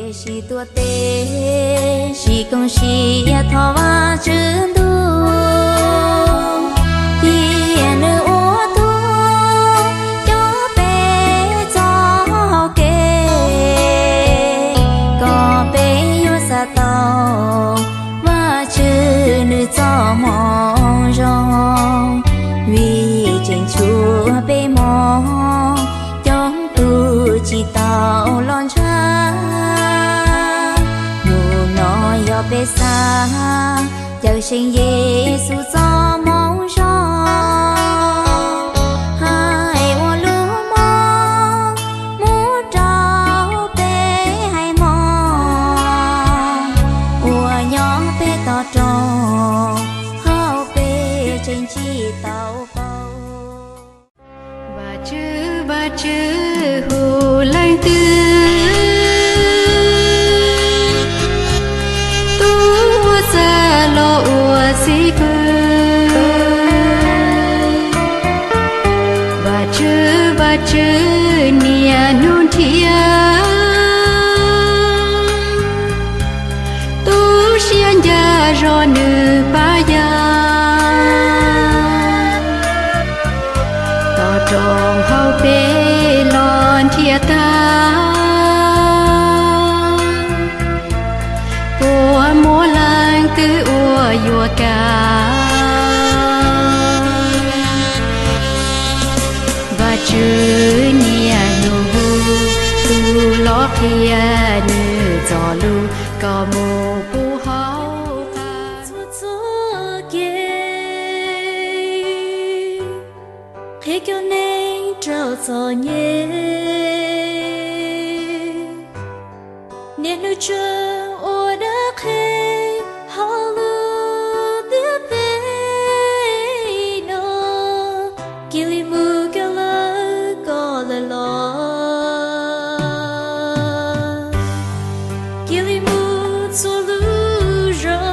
Sib tuav tes, sib koom siab thov Vajtswv ntuj, cia nws ua tug coj peb txoj hau kev, kom peb yuav xav tau Vajtswv nws txoj moo zoo, vim tseem tshuav peb hmov coob tus tsis tau los ntshaw. Hnub no yog peb xav Cawmseej Yexus txoj moo zoo, hais ua lub hmoov mus rau peb haiv hmov uas nyob peb toj roob hauv peb tseem tsis tau paub. Vajtswv, Vajtswv hu leej twg tuaj txawj los ua txiv pwg? Vajtswv, Vajtswv niaj hnub nrhiav, tu siab ncaj zog nws pab yawg. Toj roob hauv peb los nrhiav tag, puas muaj leej twg uas yuav kam? Vajtswv niaj hnub hu, tus los qhia nws txoj lus kom mus puv hauv qab. Txhua txhua kev qhia cov neeg raug txom nyem, niaj hnub tseem ua dab qhia hauv lub ntiaj teb no. Cia li mus kawm lawv kom lawv los, cia li mus txhua lub zos,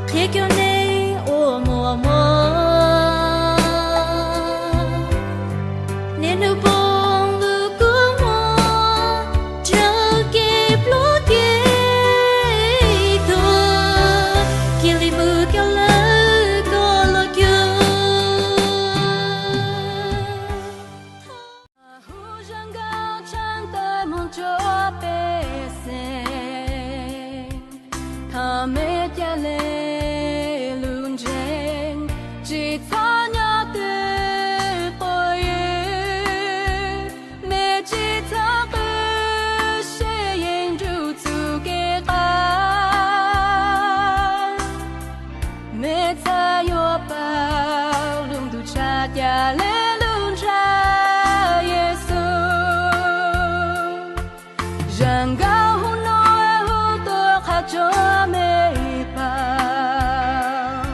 qhia cov neeg uas muaj mob, niaj hnub poob lub kua muag raws kev pluav kev tuag. Cia li mus kawm lawv kom los cuag. Hu zaj nkauj tshaj tawm mus rau pej xeem, thov mej ca le lub ntsej, tsis txhob nyob twj quav ywg, mej tsis txhob qw seb yeej nrug txuj kev qab. Mej txhaj yuav paub lub ntuj tshaj ca le lub ntshav Yexus. Zaj nkauj hu no hu tuaj qha rua mej paub,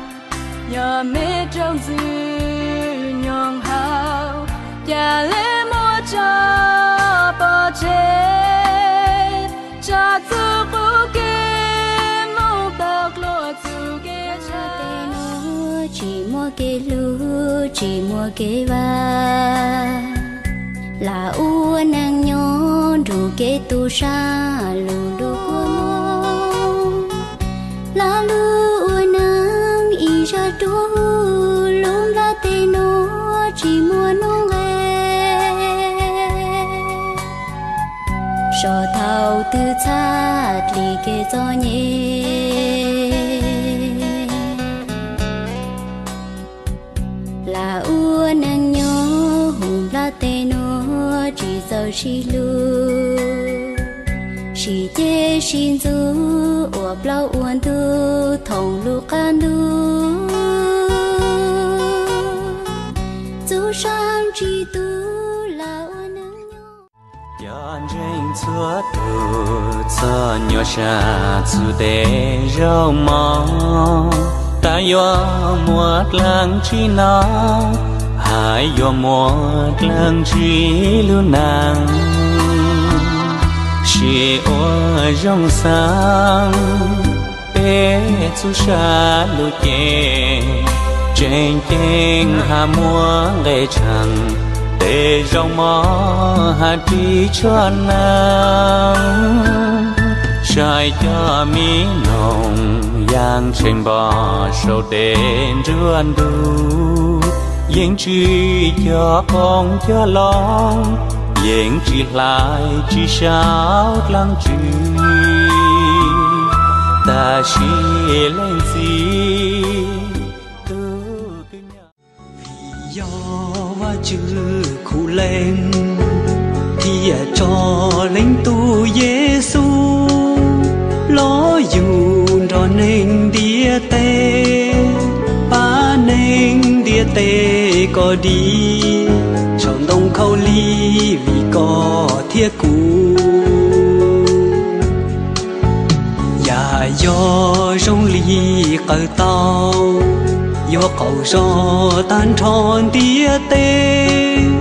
yog mej raug ntxwg nyoog hauv, ca le muab tso pov tseg, tsa txuj qub kev moog tau dlua txuj kev tshav. Tsis muaj kev hlub, tsis muaj kev vaj, lam ua neej nyob nrug kev tub sab lug lub kua muag. Lam lug ua neej ib zag dua, lub nplaj teb nuav tsis muaj nuj nqes. Sov thaum twg txhaj dlim kev txom nyem. Lam ua neej nyob huv nplaj teb nuav tsis txawj sib hlub, sib ceg sib ntxub ua plaub ua ntug thoom lub qab ntuj. Txuj sa ntsis tu lam ua neej nyob. Cov ntseeg txhua tug txog nyuaj sab txug tej zaug mob, tab yuav muaj dlaab tsi no, hais yuav muaj dlaab tsi lub neej. Sim ua zoo xaav peb txuj sa lug ces, tseem ceeb hab muaj nqe tshaaj. Tej zaum mos has ris tshuaj nees, saib cov mi noog yaaj tsheej npo sau tes nruab ntug. Yeej tsis cog qoob cog loo, yeej tsis hlais tsis sau dlaab tsi, tab sis leej txiv tug kwv nyab. Vim yog Vajtswv khuv leej, thiaj tso leej tub Yexus los yug nrog neeg ntiaj teb, pab neeg ntiaj teb kom dim saum ntoo khaub lig vim koj thiab kuv. Yam yog zoo li qawm tau, yuav qaug zog tag nrho ntiaj teb,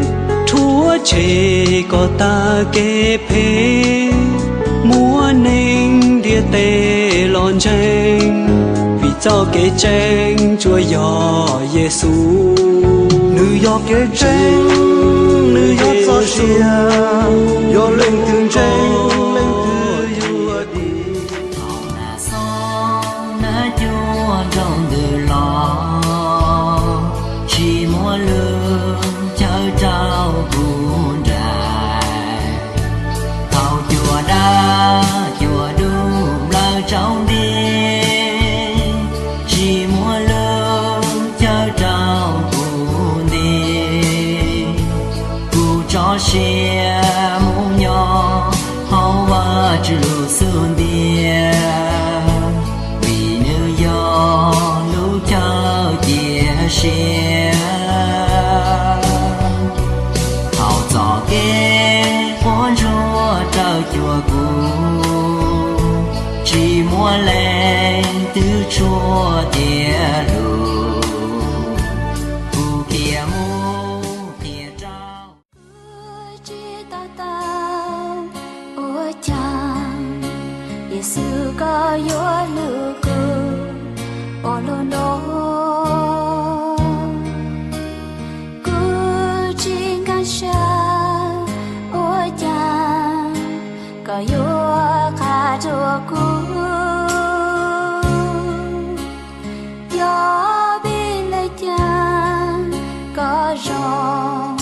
rhuav tshem kom tag kev phem, muab neeg ntiaj teb los ntseeg, vim txoj kev tseeb tsuas yog Yexus. Nws yog kev tseeb, nws yog txoj sia, yog leej twg ntseeg leej twg yuav dim. Thaum nag xob nag cua nroo ntws los, tsis muaj lug cawm rau kuv nraim. Thaum cua daj cua dub nplawm tsaus nti, tsis muaj lug cawm rau kuv nti. Kuv tso siab mus nyob hauv Vajtswv lub xub ntiag, vim nws yog lub chaw cia siab. Thaum txoj kev quaj ntsuag raws cuag kuv, tsis muaj leej twg tshuaj tiav lus, kuv khiav mus qhia rau. Kuv tsis to taub ua cas Yexus koj yuav hlub kuv ua luaj nraug. Kuv tsis nkag siab ua cas koj yuav qha rua kuv. Yog vim le caag koj zoo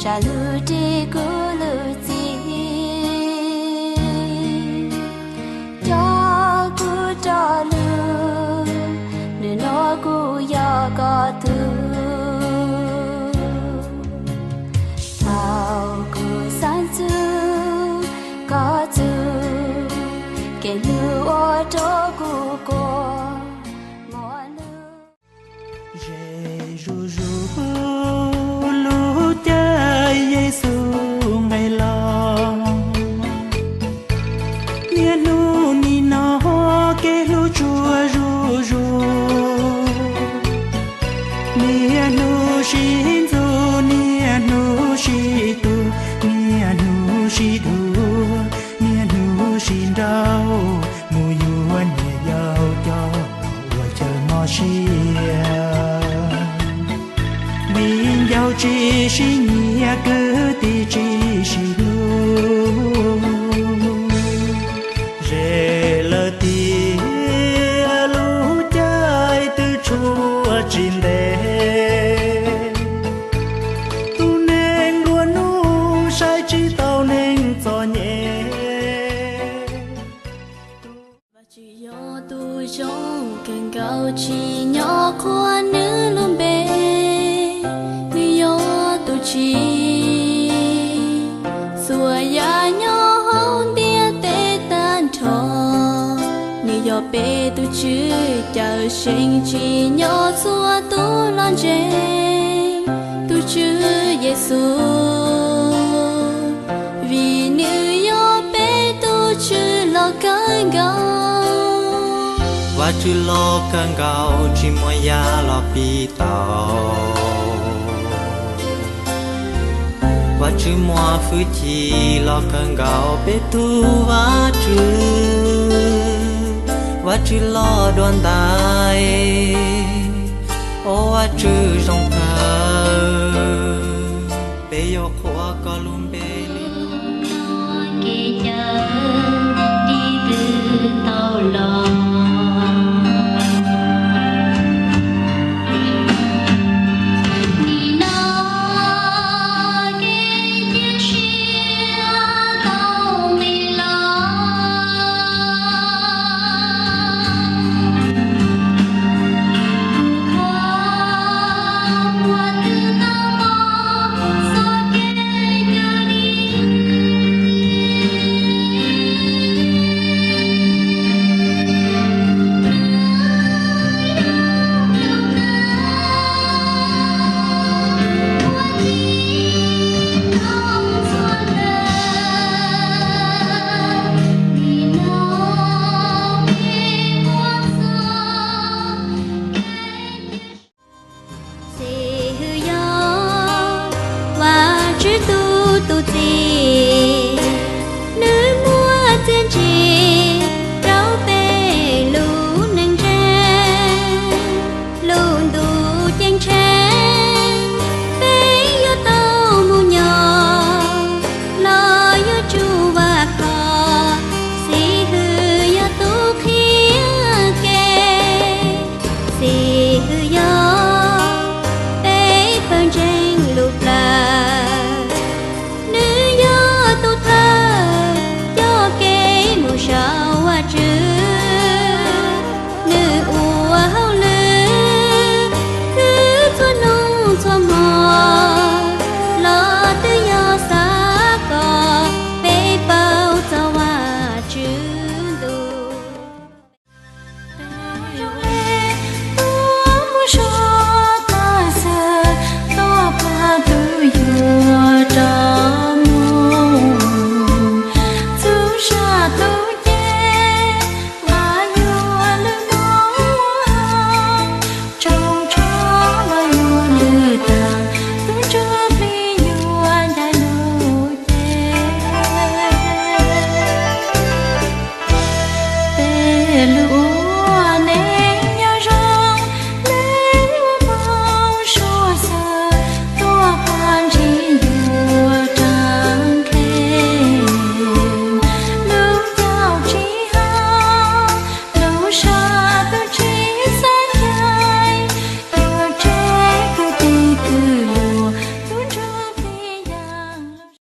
zam lub ris kuv lub txim, coj kuv rov lug, nwg nuav kuv yog koj tug. Thaum kuv xaav txug koj txug, kev hlub ua rua kuv kuas muaj lug. Ze zuj zus lub caij Yexus nqes los, niaj hnub nim no kev hlub tsuag zuj zus. Niaj hnub sib ntxub, niaj hnub sib tu, niaj hnub sib dhuav, niaj hnub sib nrauj, mus yuav niam yau coj ua chaw mob siab. Viv ncaus tsis sib nyiam, kwv tij tsis sib hlub, ze lawm tiag lub caij twb tshuav tsis ntev. Tus neeg nplua nuj saib tsis taus neeg txom nyem. Vajtswv yog tus zoo kawg nkaus, tsim nyog qhuas nws lub npe. Nws yog tus tsim txhua yam nyob hauv ntiaj teb tag nrho. Nws yog peb tus Tswv cawm seej, tsim nyog txhua tus los ntseeg tus Tswv Yexus, vim nws yog peb tus Tswv loj kawg nkaus. Vajtswv loj kawg nkaus, tsis muaj yam los piv tau. Vajtswv muaj hwj chim loj kawg nkaus, peb tug Vajtswv, Vajtswv loj dua ntais, o Vajtswv zoo kawg. Es yog qhuas koj lub npe li no, kev cawm dim twb tau los.